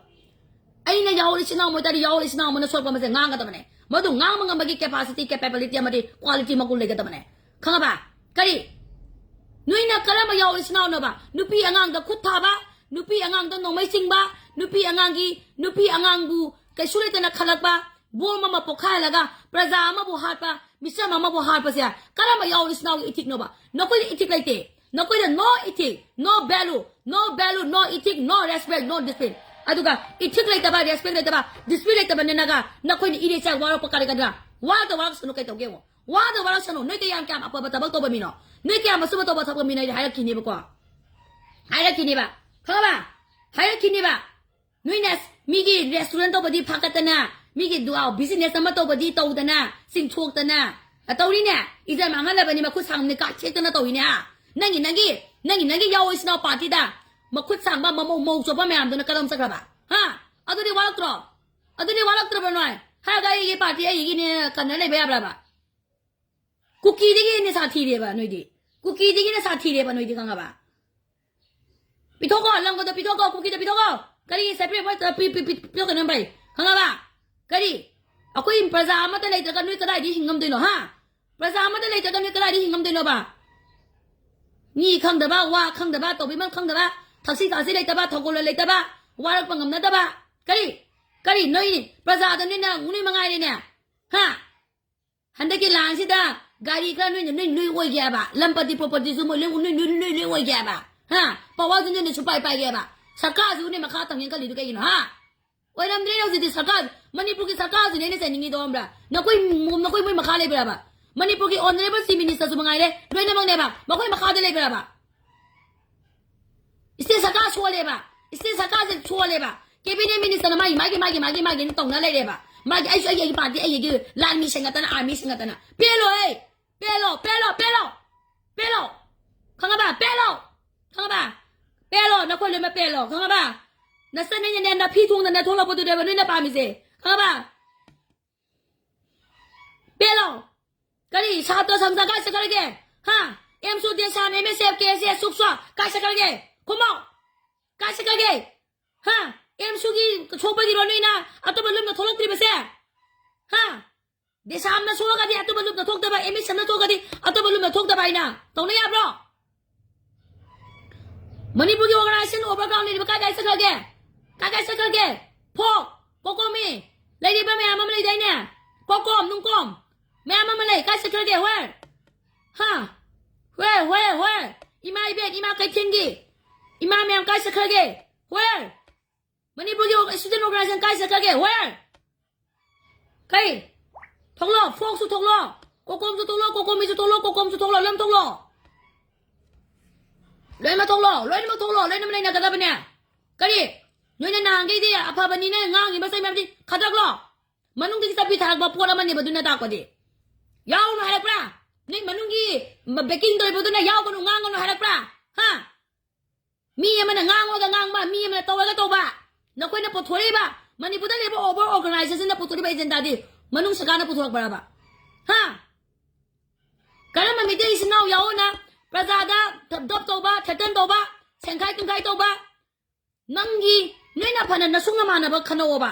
ꯑꯩꯅ ꯌꯥꯎꯔꯤ ꯏꯆꯤꯟ ꯏꯅꯥꯎ ꯑꯣꯏ ꯇꯥꯔꯗꯤ ꯌꯥꯎꯔꯤ ꯏꯆꯤꯟ ꯏꯅꯥꯎ ꯑꯃꯅ ꯁꯣꯛꯄ ꯃꯁꯦ ꯉꯥꯡꯒꯗꯕꯅꯦ꯫ ꯃꯗꯨ ꯉꯥꯡꯕ ꯉꯝꯕꯒꯤ capacity, capability ꯑꯃꯗꯤ quality ꯃꯒꯨꯟ ꯂꯩꯒꯗꯕꯅꯦ꯫ ꯈꯪꯉꯕ? ꯀꯔꯤ? ꯅꯣꯏꯅ ꯀꯔꯝꯕ ꯌꯥꯎꯔꯤ ꯏꯆꯤꯟ ꯏꯅꯥꯎꯅꯣꯕ? ꯅꯨꯄꯤ ꯑꯉꯥꯡꯗ ꯈꯨꯠ ꯊꯥꯕ, ꯅꯨꯄꯤ ꯑꯉꯥꯡꯗ ꯅꯣꯡꯃꯩ ꯆꯤꯡꯕ, ꯅꯨꯄꯤ ꯑꯉꯥꯡꯒꯤ, ꯅꯨꯄꯤ ꯑꯉꯥꯡꯕꯨ ꯀꯩꯁꯨ ꯂꯩꯇꯅ ꯈꯜꯂꯛꯄ, ꯕꯣꯝ ꯑꯃ ꯄꯣꯈꯥꯏꯍꯜꯂꯒ ꯄ꯭ꯔꯖꯥ ꯑꯃꯕꯨ ꯍꯥꯠꯄ, ꯃꯤꯆꯝ ꯑꯃꯕꯨ ꯍꯥꯠꯄꯁꯦ ꯀꯔꯝꯕ ꯌꯥꯎ ꯏꯆꯤꯟ ꯏꯅꯥꯎꯒꯤ ꯏꯊꯤꯛꯅꯣꯕ? ꯅꯈꯣꯏꯗ ꯏꯊꯤꯛ ꯂꯩꯇꯦ꯫ ꯅꯈꯣꯏꯗ no ethic, no value, no value, no ethic, no respect, no discipline꯫ ꯑꯗꯨꯒ ꯏꯊꯤꯛ ꯂꯩꯇꯕ, ꯔꯦꯁꯄꯦꯛ ꯂꯩꯇꯕ, ꯗꯤꯁꯤꯄ꯭ꯂꯤꯟ ꯂꯩꯇꯕ ꯅꯤꯅꯒ ꯅꯈꯣꯏꯅ ꯏꯔꯦ ꯆꯥꯛ ꯋꯥꯔꯛꯄ ꯀꯔꯤ ꯀꯔꯤꯅ ꯋꯥꯗ ꯋꯥꯔꯛꯁꯅꯨ꯫ ꯀꯩ ꯇꯧꯒꯦ ꯌꯦꯡꯉꯣ꯫ ꯋꯥꯗ ꯋꯥꯔꯛꯁꯅꯨ꯫ ꯅꯣꯏ ꯀꯌꯥꯝ ꯀꯌꯥꯝ ꯑꯐꯕ ꯊꯕꯛ ꯇꯧꯕ ꯃꯤꯅꯣ? ꯅꯣꯏ ꯀꯌꯥꯝ ꯑꯆꯨꯝꯕ ꯇꯧꯕ ꯊꯕꯛ ꯃꯤꯅꯣ? ꯑꯩ ꯍꯥꯏꯔꯛꯈꯤꯅꯦꯕꯀꯣ꯫ ꯍꯥꯏꯔꯛꯈꯤꯅꯦꯕ꯫ ꯈꯪꯉꯕ? ꯍꯥꯏꯔꯛꯈꯤꯅꯦꯕ꯫ ꯅꯣꯏꯅ ꯃꯤꯒꯤ ꯔꯦꯁꯇꯨꯔꯦꯟ ꯇꯧꯕꯗꯤ ꯐꯥꯀꯠꯇꯅ, ꯃꯤꯒꯤ ꯗꯨ-, ꯕꯤꯖꯤꯅꯦꯁ ꯑꯃ ꯇꯧꯕꯗꯤ ꯇꯧꯗꯅ, ꯆꯤꯡꯊꯣꯛꯇꯅ, ꯑ, ꯇꯧꯔꯤꯅꯦ꯫ ꯏꯖꯠ ꯃꯥꯡꯍꯜꯂꯕꯅꯤ, ꯃꯈꯨꯠ ꯁꯥꯡꯕꯅꯤ, ꯀꯥ ꯊꯦꯛꯇꯅ ꯇꯧꯔꯤꯅꯦ, ꯍꯥ? ꯅꯪꯒꯤ, ꯅꯪꯒꯤ, ꯅꯪꯒꯤ, ꯅꯪꯒꯤ ꯌꯥꯎ ꯏꯆꯤꯟ ꯏꯅꯥꯎ ꯄꯥꯔꯇꯤꯗ ꯃꯈꯨꯠ ꯁꯥꯡꯕ ꯃꯃꯧ, ꯃꯧ ꯆꯣꯞꯄ ꯃꯌꯥꯝꯗꯨꯅ ꯀꯗꯣꯝ ꯆꯠꯈ꯭ꯔꯕ? ꯍꯥ? ꯑꯗꯨꯗꯤ ꯋꯥꯔꯛꯇ꯭ꯔꯣ? ꯑꯗꯨꯗꯤ ꯋꯥꯔꯛꯇ꯭ꯔꯕ ꯅꯣꯏ? ꯍꯥꯏꯔꯒ ꯑꯩꯒꯤ ꯄꯥꯔꯇꯤ ꯑꯩꯒꯤꯅꯦ ꯀꯟꯅ ꯂꯩꯕ ꯌꯥꯕ꯭ꯔꯕ? ꯀꯨꯀꯤꯗꯒꯤ ꯍꯦꯟꯅ ꯁꯥꯊꯤꯔꯦꯕ ꯅꯣꯏꯗꯤ꯫ ꯀꯨꯀꯤꯗꯒꯤ ꯍꯦꯟꯅ ꯁꯥꯊꯤꯔꯦꯕ ꯅꯣꯏꯗꯤ, ꯈꯪꯉꯕ? ꯄꯤꯊꯣꯛꯀꯣ, ꯂꯝꯒꯗꯣ ꯄꯤꯊꯣꯛꯀꯣ, ꯀꯨꯀꯤꯗ ꯄꯤꯊꯣꯛꯀꯣ꯫ ꯀꯔꯤ separate ꯃꯣꯏ ꯄꯤ-, ꯄꯤ-, ꯄꯤ-, ꯄꯤꯊꯣꯛꯀꯅꯣ ꯚꯥꯏ? ꯈꯪꯉꯕ? ꯀꯔꯤ? ꯑꯩꯈꯣꯏ ꯄ꯭ꯔꯖꯥ ꯑꯃꯠꯇ ꯂꯩꯇ꯭ꯔꯒ ꯅꯣꯏ ꯀꯗꯥꯏꯗꯒꯤ ꯍꯤꯡꯉꯝꯗꯣꯏꯅꯣ, ꯍꯥ? ꯄ꯭ꯔꯖꯥ ꯑꯃꯠꯇ ꯂꯩꯇ꯭ꯔꯒ ꯅꯣꯏ ꯀꯗꯥꯏꯗꯒꯤ ꯍꯤꯡꯉꯝꯗꯣꯏꯅꯣꯕ? ꯃꯤ ꯈꯪꯗꯕ, ꯋꯥ ꯈꯪꯗꯕ, ꯇꯧꯕꯤꯃꯜ ꯈꯪꯗꯕ, ꯊꯛꯁꯤ ꯈꯥꯁꯤ ꯂꯩꯇꯕ, ꯊꯧꯒꯜꯂꯣꯟ ꯂꯩꯇꯕ, ꯋꯥꯔꯛꯄ ꯉꯝꯅꯗꯕ꯫ ꯀꯔꯤ? ꯀꯔꯤ? ꯅꯣꯏꯅꯤ ꯄ꯭ꯔꯖꯥꯗ ꯅꯣꯏꯅ, ꯅꯣꯏ ꯃꯉꯥꯏꯔꯦꯅꯦ꯫ ꯍꯥ? ꯍꯟꯗꯛꯀꯤ ꯂꯥꯟꯁꯤꯗ ꯒꯥꯔꯤ ꯈꯔ ꯅꯣꯏꯅ, ꯅꯣꯏ, ꯅꯣꯏ ꯑꯣꯏꯒꯦ ꯍꯥꯏꯕ? ꯂꯝꯄꯇꯤ propertyꯁꯨ ꯃꯣꯏ ꯂꯣꯏ, ꯅꯣꯏ, ꯅꯣꯏ, ꯅꯣꯏ, ꯅꯣꯏ ꯑꯣꯏꯒꯦ ꯍꯥꯏꯕ? ꯍꯥ? Powerꯁꯨ ꯅꯣꯏꯅ ꯁꯨꯄꯥꯏ ꯄꯥꯏꯒꯦ ꯍꯥꯏꯕ? ꯁꯔꯀꯥꯔꯁꯤꯕꯨ ꯅꯣꯏ ꯃꯈꯥ ꯊꯝꯒꯦꯅ ꯈꯜꯂꯤꯗꯨ ꯀꯩꯒꯤꯅꯣ, ꯍꯥ? ꯑꯣꯏꯔꯝꯗ꯭ꯔꯦ ꯍꯧꯖꯤꯛꯇꯤ ꯁꯔꯀꯥꯔ, ꯃꯅꯤꯄꯨꯔꯒꯤ ꯁꯔꯀꯥꯔꯁꯤꯅꯦ ꯑꯩꯅ ꯆꯩꯅꯤꯡꯉꯤꯗꯣ, ꯈꯪꯕ꯭ꯔꯥ? ꯅꯈꯣꯏ, ꯅꯈꯣꯏ ꯃꯣꯏ ꯃꯈꯥ ꯂꯩꯕ꯭ꯔꯕ? ꯃꯅꯤꯄꯨꯔꯒꯤ Honourable Chief Ministerꯁꯨ ꯃꯉꯥꯏꯔꯦ, ꯂꯣꯏꯅꯃꯛꯅꯦꯕ, ꯃꯈꯣꯏ ꯃꯈꯥꯗ ꯂꯩꯕ꯭ꯔꯕ? State ꯁꯔꯀꯥꯔ ꯁꯣꯜꯂꯦꯕ, state ꯁꯔꯀꯥꯔꯁꯦ ꯁꯣꯜꯂꯦꯕ꯫ Cabinet Ministerꯅ ꯃꯥꯒꯤ, ꯃꯥꯒꯤ, ꯃꯥꯒꯤ, ꯃꯥꯒꯤ, ꯃꯥꯒꯤ ꯇꯧꯅ ꯂꯩꯔꯦꯕ꯫ ꯃꯥꯒꯤ, ꯑꯩꯁꯨ ꯑꯩꯒꯤ, ꯑꯩꯒꯤ party, ꯑꯩꯒꯤ, ꯑꯩꯒꯤ ꯂꯥꯟꯃꯤ ꯁꯦꯝꯒꯠꯇꯅ, army ꯁꯦꯝꯒꯠꯇꯅ꯫ ꯄꯦꯜꯂꯣꯍꯦ! ꯄꯦꯜꯂꯣ, ꯄꯦꯜꯂꯣ, ꯄꯦꯜꯂꯣ! ꯄꯦꯜꯂꯣ! ꯈꯪꯉꯕ? ꯄꯦꯜꯂꯣ! ꯈꯪꯉꯕ? ꯄꯦꯜꯂꯣ, ꯅꯈꯣꯏ ꯂꯣꯏꯅꯃꯛ ꯄꯦꯜꯂꯣ, ꯈꯪꯉꯕ? ꯅꯆꯟ ꯅꯣꯏꯅꯅꯦ, ꯅꯐꯤ ꯊꯣꯡꯗꯅ ꯊꯣꯛꯂꯛꯄꯗꯨꯅꯦꯕ ꯅꯣꯏꯅ ꯄꯥꯝꯃꯤꯁꯦ, ꯈꯪꯉꯕ? ꯄꯦꯜꯂꯣ! ꯀꯔꯤ ꯁꯥꯇ꯭ꯔ ꯁꯪꯁꯊꯥ ꯀꯥꯏ ꯆꯠꯈ꯭ꯔꯒꯦ? ꯍꯥ? ꯑꯦꯝꯁꯨ, ꯗꯦꯁꯥꯝ, ꯑꯦꯝ ꯑꯦꯁ ꯑꯦꯐ, ꯀꯦ ꯑꯦꯁ ꯑꯦ, ꯁꯨꯛꯁꯥ ꯀꯥꯏ ꯆꯠꯈ꯭ꯔꯒꯦ? ꯈꯨꯝꯃꯣ! ꯀꯥꯏ ꯆꯠꯈ꯭ꯔꯒꯦ? ꯍꯥ? ꯑꯦꯝꯁꯨꯒꯤ ꯁꯣꯛꯄꯒꯤꯔꯣ ꯅꯣꯏꯅ ꯑꯇꯣꯞꯄ ꯂꯨꯝꯅ ꯊꯣꯛꯂꯛꯇ꯭ꯔꯤꯕꯁꯦ? ꯍꯥ? ꯗꯦꯁꯥꯝꯅ ꯁꯣꯛꯑꯒꯗꯤ ꯑꯇꯣꯞꯄ ꯂꯨꯝꯅ ꯊꯣꯛꯇꯕ, ꯑꯦꯝ ꯑꯦꯁ ꯑꯦꯐꯅ ꯊꯣꯛꯑꯒꯗꯤ ꯑꯇꯣꯞꯄ ꯂꯨꯝꯅ ꯊꯣꯛꯇꯕ ꯍꯥꯏꯅ ꯇꯧꯅ ꯌꯥꯕ꯭ꯔꯣ? ꯃꯅꯤꯄꯨꯔꯒꯤ organization overground ꯂꯩꯔꯤꯕ ꯀꯥꯏ ꯀꯥꯏ ꯆꯠꯈ꯭ꯔꯒꯦ? ꯀꯥꯏ ꯀꯥꯏ ꯆꯠꯈ꯭ꯔꯒꯦ? ꯐꯣꯛ, ꯀꯣꯀꯣꯃꯤ, ꯂꯩꯔꯤꯕ ꯃꯌꯥꯝ ꯑꯃ ꯂꯩꯗꯥꯏꯅꯦ? ꯀꯣꯀꯣꯝ, ꯅꯨꯡꯀꯣꯝ, ꯃꯌꯥꯝ ꯑꯃ ꯂꯩ꯫ ꯀꯥꯏ ꯆꯠꯈ꯭ꯔꯒꯦ? Where? ꯍꯥ? Where, where, where? ꯏꯃꯥ ꯏꯕꯦꯟ, ꯏꯃꯥ ꯀꯩꯊꯦꯜꯒꯤ ꯏꯃꯥ ꯃꯌꯥꯝ ꯀꯥꯏ ꯆꯠꯈ꯭ꯔꯒꯦ? Where? ꯃꯅꯤꯄꯨꯔꯒꯤ student organization ꯀꯥꯏ ꯆꯠꯈ꯭ꯔꯒꯦ? Where? ꯀꯩ? ꯊꯣꯛꯂꯣ, ꯐꯣꯛꯁꯨ ꯊꯣꯛꯂꯣ, ꯀꯣꯀꯣꯝꯁꯨ ꯊꯣꯛꯂꯣ, ꯀꯣꯀꯣꯃꯤꯁꯨ ꯊꯣꯛꯂꯣ, ꯀꯣꯀꯣꯝꯁꯨ ꯊꯣꯛꯂꯣ, ꯂꯣꯏꯅ ꯊꯣꯛꯂꯣ꯫ ꯂꯣꯏꯅꯃꯛ ꯊꯣꯛꯂꯣ, ꯂꯣꯏꯅꯃꯛ ꯊꯣꯛꯂꯣ, ꯂꯣꯏꯅꯃꯛ ꯂꯩꯅꯒꯗꯕꯅꯦ꯫ ꯀꯔꯤ? ꯅꯣꯏꯅ ꯅꯍꯥꯟꯈꯩꯗꯤ ꯑꯐꯕꯅꯤꯅ ꯉꯥꯡꯉꯤꯕ ꯆꯩ ꯃꯌꯥꯝꯗꯤ ꯈꯗ꯭ꯔꯛꯂꯣ? ꯃꯅꯨꯡꯗꯒꯤ ꯆꯠꯄꯤ ꯊꯥꯔꯛꯄ ꯄꯣꯠ ꯑꯃꯅꯦꯕ ꯑꯗꯨꯅ ꯇꯥꯛꯄꯗꯤ꯫ ꯌꯥꯎꯅꯨ ꯍꯥꯏꯔꯛꯄ꯭ꯔꯥ? ꯅꯣꯏ ꯃꯅꯨꯡꯒꯤ ꯕꯦꯀꯤꯡ ꯇꯧꯔꯤꯕꯗꯨꯅ ꯌꯥꯎꯒꯅꯨ, ꯉꯥꯡꯒꯅꯨ ꯍꯥꯏꯔꯛꯄ꯭ꯔꯥ? ꯍꯥ? ꯃꯤ ꯑꯃꯅ ꯉꯥꯡꯉꯒ ꯉꯥꯡꯕ, ꯃꯤ ꯑꯃꯅ ꯇꯧꯔꯒ ꯇꯧꯕ꯫ ꯅꯈꯣꯏꯅ ꯄꯨꯊꯣꯔꯛꯏꯕ ꯃꯅꯤꯄꯨꯔꯗ ꯂꯩꯕ over organizationꯅ ꯄꯨꯊꯣꯔꯛꯏꯕ agendaꯗꯤ ꯃꯅꯨꯡ ꯁꯔꯀꯥꯔꯅ ꯄꯨꯊꯣꯔꯛꯄ꯭ꯔꯕ? ꯍꯥ? ꯀꯔꯝꯕ ꯃꯤꯇꯩ ꯏꯆꯤꯟ ꯏꯅꯥꯎ ꯌꯥꯎꯅ ꯄ꯭ꯔꯖꯥꯗ ꯊꯞ ꯊꯞ ꯇꯧꯕ, threaten ꯇꯧꯕ, ꯁꯦꯡꯈꯥꯏ ꯇꯨꯡꯈꯥꯏ ꯇꯧꯕ? ꯅꯪꯒꯤ, ꯅꯣꯏꯅ ꯐꯅ ꯅꯁꯨꯡ ꯅꯃꯥꯟꯅꯕ ꯈꯟꯅꯧꯑꯣꯕ꯫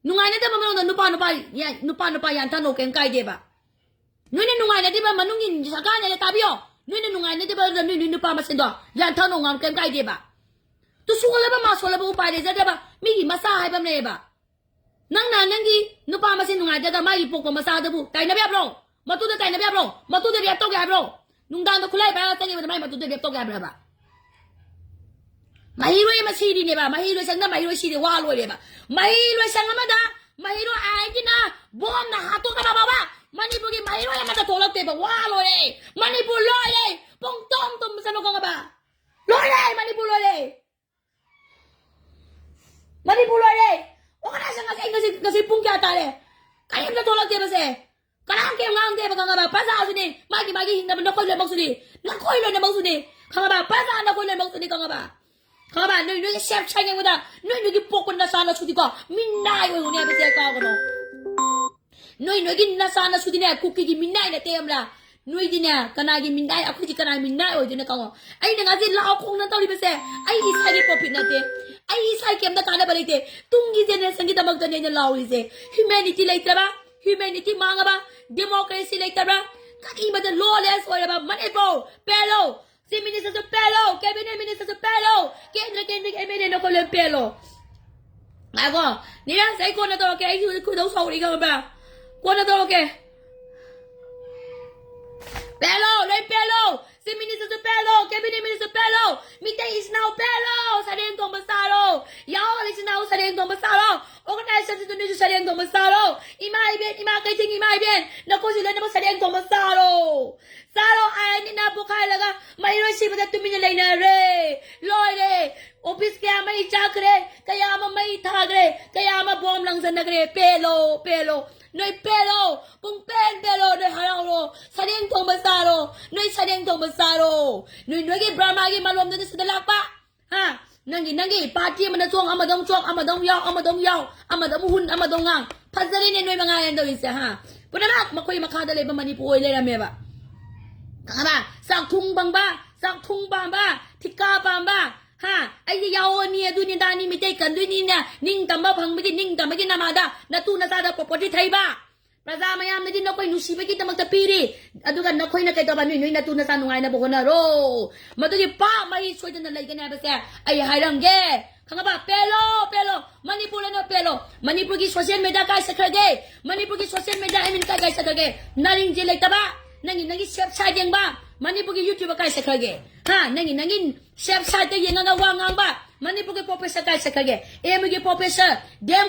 ꯅꯨꯡꯉꯥꯏꯅꯗꯕ ꯃꯔꯝꯗ ꯅꯨꯄꯥ ꯅꯨꯄꯥ ꯌꯥ-, ꯅꯨꯄꯥ ꯅꯨꯄꯥ ꯌꯥꯟꯊꯅꯧ, ꯀꯩꯝ ꯀꯥꯏꯗꯦꯕ꯫ ꯅꯣꯏꯅ ꯅꯨꯡꯉꯥꯏꯅꯗ꯭ꯔꯤꯕ ꯃꯅꯨꯡꯒꯤ ꯁꯔꯀꯥꯔꯅ ꯇꯥꯕꯤꯌꯣ꯫ ꯅꯣꯏꯅ ꯅꯨꯡꯉꯥꯏꯅꯗ꯭ꯔꯤꯕ ꯑꯗꯨꯗ ꯅꯣꯏ, ꯅꯣꯏ ꯅꯨꯄꯥ ꯃꯁꯦꯟꯗꯣ ꯌꯥꯟꯊꯅꯧ, ꯉꯥꯡ ꯀꯩꯝ ꯀꯥꯏꯗꯦꯕ꯫ ꯇꯨ ꯁꯨꯒꯠꯂꯕ ꯃꯥ ꯁꯣꯜꯂꯕ ꯎꯄꯥꯏ ꯂꯩꯖꯗ꯭ꯔꯕ ꯃꯤꯒꯤ ꯃꯆꯥ ꯍꯥꯏꯕ ꯑꯃ ꯂꯩꯌꯦꯕ꯫ ꯅꯪꯅ ꯅꯪꯒꯤ ꯅꯨꯄꯥ ꯃꯁꯦꯟ ꯅꯨꯡꯉꯥꯏꯇ꯭ꯔꯒ ꯃꯥꯒꯤ ꯄꯣꯛꯄ ꯃꯆꯥꯗꯨꯕꯨ ꯇꯥꯏꯅꯕ ꯌꯥꯕ꯭ꯔꯣ? ꯃꯇꯨꯗ ꯇꯥꯏꯅꯕ ꯌꯥꯕ꯭ꯔꯣ? ꯃꯇꯨꯗ rape ꯇꯧꯒꯦ ꯍꯥꯏꯕ꯭ꯔꯣ? ꯅꯨꯡꯗꯥꯡꯗ ꯈꯨꯠꯂꯥꯏ ꯄꯥꯏꯔꯒ ꯆꯪꯉꯤꯕꯗ ꯃꯥꯏ ꯃꯇꯨꯗ rape ꯇꯧꯒꯦ ꯍꯥꯏꯕ꯭ꯔꯕ? ꯃꯍꯩꯔꯣꯏ ꯑꯃ ꯁꯤꯔꯤꯅꯦꯕ, ꯃꯍꯩꯔꯣꯏ ꯁꯪꯗ ꯃꯍꯩꯔꯣꯏ ꯁꯤꯔꯦ, ꯋꯥ ꯂꯣꯏꯔꯦꯕ꯫ ꯃꯍꯩꯔꯣꯏ ꯁꯪ ꯑꯃꯗ ꯃꯍꯩꯔꯣꯏ ꯑꯥꯏꯟꯒꯤꯅ ꯕꯣꯝꯅ ꯍꯥꯠꯇꯣꯛꯈ꯭ꯔꯕ ꯐꯥꯎꯕ ꯃꯅꯤꯄꯨꯔꯒꯤ ꯃꯍꯩꯔꯣꯏ ꯑꯃꯠꯇ ꯊꯣꯛꯂꯛꯇꯦꯕ, ꯋꯥ ꯂꯣꯏꯔꯦ꯫ ꯃꯅꯤꯄꯨꯔ ꯂꯣꯏꯔꯦ, ꯄꯨꯡ ꯇꯨꯝ ꯇꯨꯝꯕ ꯆꯠꯂꯣ ꯈꯪꯉꯕ? ꯂꯣꯏꯔꯦ, ꯃꯅꯤꯄꯨꯔ ꯂꯣꯏꯔꯦ꯫ ꯃꯅꯤꯄꯨꯔ ꯂꯣꯏꯔꯦ꯫ Organization ꯉꯁꯤ, ꯑꯩ ꯉꯁꯤ, ꯉꯁꯤ ꯄꯨꯡ ꯀꯌꯥ ꯇꯥꯔꯦ? ꯀꯔꯤꯝꯇ ꯊꯣꯛꯂꯛꯇꯦꯕꯁꯦ꯫ ꯀꯅꯥꯝ ꯀꯩꯝ ꯉꯥꯡꯗꯦꯕ, ꯈꯪꯉꯕ? ꯄ꯭ꯔꯖꯥꯁꯨꯅꯤ, ꯃꯥꯒꯤ ꯃꯥꯒꯤ ꯍꯤꯡꯅꯕ ꯅꯈꯣꯏ ꯂꯣꯏꯅꯃꯛꯁꯨꯅꯤ꯫ ꯅꯈꯣꯏ ꯂꯣꯏꯅꯃꯛꯁꯨꯅꯤ꯫ ꯈꯪꯉꯕ? ꯄ꯭ꯔꯖꯥ ꯅꯈꯣꯏ ꯂꯣꯏꯅꯃꯛꯁꯨꯅꯤ, ꯈꯪꯉꯕ? ꯈꯪꯉꯕ? ꯅꯣꯏ ꯅꯣꯏꯒꯤ self ꯁꯥꯏ ꯌꯦꯡꯕꯗ ꯅꯣꯏ ꯅꯣꯏꯒꯤ ꯄꯣꯛꯄ ꯅꯆꯥ ꯅꯁꯨꯗꯤꯀꯣ ꯃꯤꯅꯥꯏ ꯑꯣꯏꯔꯨꯅꯦ ꯍꯥꯏꯕꯁꯦ ꯀꯥꯎꯒꯅꯣ꯫ ꯅꯣꯏ ꯅꯣꯏꯒꯤ ꯅꯆꯥ ꯅꯁꯨꯗꯤꯅꯦ ꯀꯨꯀꯤꯒꯤ ꯃꯤꯅꯥꯏ ꯅꯠꯇꯦ ꯈꯪꯕ꯭ꯔꯥ? ꯅꯣꯏꯗꯤꯅꯦ ꯀꯅꯥꯒꯤ ꯃꯤꯅꯥꯏ, ꯑꯩꯈꯣꯏꯗꯤ ꯀꯅꯥꯒꯤ ꯃꯤꯅꯥꯏ ꯑꯣꯏꯗꯣꯏꯅꯣ ꯈꯪꯉꯣ? ꯑꯩꯅ ꯉꯁꯤ ꯂꯥꯎ ꯈꯣꯡꯅ ꯇꯧꯔꯤꯕꯁꯦ ꯑꯩ ꯏꯁꯥꯒꯤ profit ꯅꯠꯇꯦ, ꯑꯩ ꯏꯁꯥꯒꯤ ꯀꯩꯝꯇ ꯀꯥꯟꯅꯕ ꯂꯩꯇꯦ꯫ ꯇꯨꯡꯒꯤ generationꯒꯤꯗꯃꯛꯇꯅꯦ ꯑꯩꯅ ꯂꯥꯎꯔꯤꯁꯦ꯫ Humanity ꯂꯩꯇ꯭ꯔꯕ, humanity ꯃꯥꯡꯉꯕ, democracy ꯂꯩꯇꯕ꯭ꯔꯥ? ꯀꯔꯤꯃꯗ lawless ꯑꯣꯏꯔꯕ ꯃꯅꯤꯄꯨꯔ ꯄꯦꯜꯂꯣ꯫ Chief Minister ꯁꯨ ꯄꯦꯜꯂꯣ, Cabinet Minister ꯁꯨ ꯄꯦꯜꯂꯣ, ꯀꯦꯟꯗ꯭ꯔ ꯀꯦꯟꯗ꯭ꯔꯒꯤ M L A ꯅꯈꯣꯏ ꯂꯣꯏ ꯄꯦꯜꯂꯣ꯫ ꯉꯥꯏꯈꯣ, ꯅꯤꯔꯥꯟꯁ, ꯑꯩ ꯀꯣꯟꯅ ꯇꯧꯔꯛꯀꯦ, ꯑꯩ ꯍꯧꯖꯤꯛ ꯈꯣꯏꯗꯧ ꯁꯥꯎꯔꯛꯏ, ꯈꯪꯉꯕ꯭ꯔꯥ? ꯀꯣꯟꯅ ꯇꯧꯔꯛꯀꯦ꯫ ꯄꯦꯜꯂꯣ, ꯂꯣꯏ ꯄꯦꯜꯂꯣ꯫ Chief Minister ꯁꯨ ꯄꯦꯜꯂꯣ, Cabinet Minister ꯁꯨ ꯄꯦꯜꯂꯣ, ꯃꯤꯇꯩ ꯏꯆꯤꯟ ꯏꯅꯥꯎ ꯄꯦꯜꯂꯣ, ꯁꯔꯦꯡ ꯊꯣꯡꯕ ꯆꯥꯔꯣ, ꯌꯥꯎ ꯏꯆꯤꯟ ꯏꯅꯥꯎ ꯁꯔꯦꯡ ꯊꯣꯡꯕ ꯆꯥꯔꯣ, organization ꯁꯤꯡꯗꯨ ꯅꯣꯏꯁꯨ ꯁꯔꯦꯡ ꯊꯣꯡꯕ ꯆꯥꯔꯣ, ꯏꯃꯥ ꯏꯕꯦꯟ, ꯏꯃꯥ ꯀꯩꯊꯦꯜ ꯏꯃꯥ ꯏꯕꯦꯟ, ꯅꯈꯣꯏꯁꯨ ꯂꯣꯏꯅꯃꯛ ꯁꯔꯦꯡ ꯊꯣꯡꯕ ꯆꯥꯔꯣ, ꯆꯥꯔꯣ, ꯑꯥꯏꯟꯅ ꯄꯣꯈꯥꯏꯔꯒ ꯃꯍꯩꯔꯣꯏ ꯁꯤꯕꯗ ꯇꯨꯃꯤꯟꯅ ꯂꯩꯅꯔꯦ, ꯂꯣꯏꯔꯦ, office ꯀꯌꯥ ꯃꯩ ꯆꯥꯛꯈ꯭ꯔꯦ, ꯀꯌꯥ ꯑꯃ ꯃꯩ ꯊꯥꯈ꯭ꯔꯦ, ꯀꯌꯥ ꯑꯃ bomb ꯂꯪꯁꯟꯅꯈ꯭ꯔꯦ, ꯄꯦꯜꯂꯣ, ꯄꯦꯜꯂꯣ, ꯅꯣꯏ ꯄꯦꯜꯂꯣ, ꯄꯨꯡ ꯄꯦꯟ ꯄꯦꯜꯂꯣ, ꯅꯣꯏ ꯍꯔꯥꯎꯔꯣ, ꯁꯔꯦꯡ ꯊꯣꯡꯕ ꯆꯥꯔꯣ, ꯅꯣꯏ ꯁꯔꯦꯡ ꯊꯣꯡꯕ ꯆꯥꯔꯣ, ꯅꯣꯏ ꯅꯣꯏꯒꯤ ꯕ꯭ꯔꯃꯥꯒꯤ ꯃꯥꯂꯣꯝꯗꯅ ꯁꯤꯗ ꯂꯥꯛꯄ, ꯍꯥ? ꯅꯪꯒꯤ ꯅꯪꯒꯤ party ꯑꯃꯅ ꯆꯣꯛ, ꯑꯃꯗꯧ ꯆꯣꯛ, ꯑꯃꯗꯧ ꯌꯥꯎ, ꯑꯃꯗꯧ ꯌꯥꯎ, ꯑꯃꯗꯧ ꯍꯨꯟ, ꯑꯃꯗꯧ ꯉꯥꯡ, ꯐꯖꯔꯤꯅꯦ ꯅꯣꯏ ꯃꯉꯥ ꯍꯦꯟ ꯇꯧꯔꯤꯁꯦ, ꯍꯥ? ꯄꯨꯝꯅꯃꯛ ꯃꯈꯣꯏ ꯃꯈꯥꯗ ꯂꯩꯕ ꯃꯅꯤꯄꯨꯔ ꯑꯣꯏ ꯂꯩꯔꯝꯃꯦꯕ, ꯈꯪꯉꯕ? ꯆꯥꯛꯊꯨꯡ ꯐꯪꯕ, ꯆꯥꯛꯊꯨꯡ ꯄꯥꯝꯕ, ꯊꯤꯀꯥ ꯄꯥꯝꯕ, ꯍꯥ? ꯑꯩꯗꯤ ꯌꯥꯑꯣꯅꯤ, ꯑꯗꯨꯅꯤ ꯑꯗꯥꯅꯤ, ꯃꯤꯇꯩ ꯀꯟꯗꯣꯏꯅꯤꯅ ꯅꯤꯡꯇꯝꯕ ꯐꯪꯕꯒꯤ, ꯅꯤꯡꯇꯝꯕꯒꯤ ꯅꯃꯥꯗ ꯅꯇꯨ ꯅꯆꯥꯗ property ꯊꯩꯕ, ꯄ꯭ꯔꯖꯥ ꯃꯌꯥꯝꯅꯗꯤ ꯅꯈꯣꯏ ꯅꯨꯡꯁꯤꯕꯒꯤꯗꯃꯛꯇ ꯄꯤꯔꯤ, ꯑꯗꯨꯒ ꯅꯈꯣꯏꯅ ꯀꯩꯗꯧꯕ? ꯅꯣꯏ ꯅꯣꯏ ꯅꯇꯨ ꯅꯆꯥ ꯅꯨꯡꯉꯥꯏꯅꯕ ꯍꯣꯠꯅꯔꯣ꯫ ꯃꯗꯨꯒꯤ ꯄꯥꯞ ꯃꯍꯩ ꯁꯣꯏꯗꯅ ꯂꯩꯒꯅꯤ ꯍꯥꯏꯕꯁꯦ ꯑꯩ ꯍꯥꯏꯔꯝꯒꯦ, ꯈꯪꯉꯕ? ꯄꯦꯜꯂꯣ, ꯄꯦꯜꯂꯣ, ꯃꯅꯤꯄꯨꯔ ꯂꯣꯏꯅ ꯄꯦꯜꯂꯣ꯫ ꯃꯅꯤꯄꯨꯔꯒꯤ social media ꯀꯥꯏ ꯆꯠꯈ꯭ꯔꯒꯦ? ꯃꯅꯤꯄꯨꯔꯒꯤ social media admin ꯀꯥꯏ ꯀꯥꯏ ꯆꯠꯈ꯭ꯔꯒꯦ? ꯅꯥꯔꯤꯡꯖꯦ ꯂꯩꯇꯕ, ꯅꯪꯒꯤ ꯅꯪꯒꯤ safe side ꯌꯦꯡꯕ, ꯃꯅꯤꯄꯨꯔꯒꯤ YouTuber ꯀꯥꯏ ꯆꯠꯈ꯭ꯔꯒꯦ? ꯍꯥ? ꯅꯪꯒꯤ ꯅꯪꯒꯤ safe side ꯇ ꯌꯦꯡꯉꯒ ꯋꯥ ꯉꯥꯡꯕ ꯃꯅꯤꯄꯨꯔꯒꯤ professor ꯀꯥꯏ ꯆꯠꯈ꯭ꯔꯒꯦ? M U ꯒꯤ professor, D M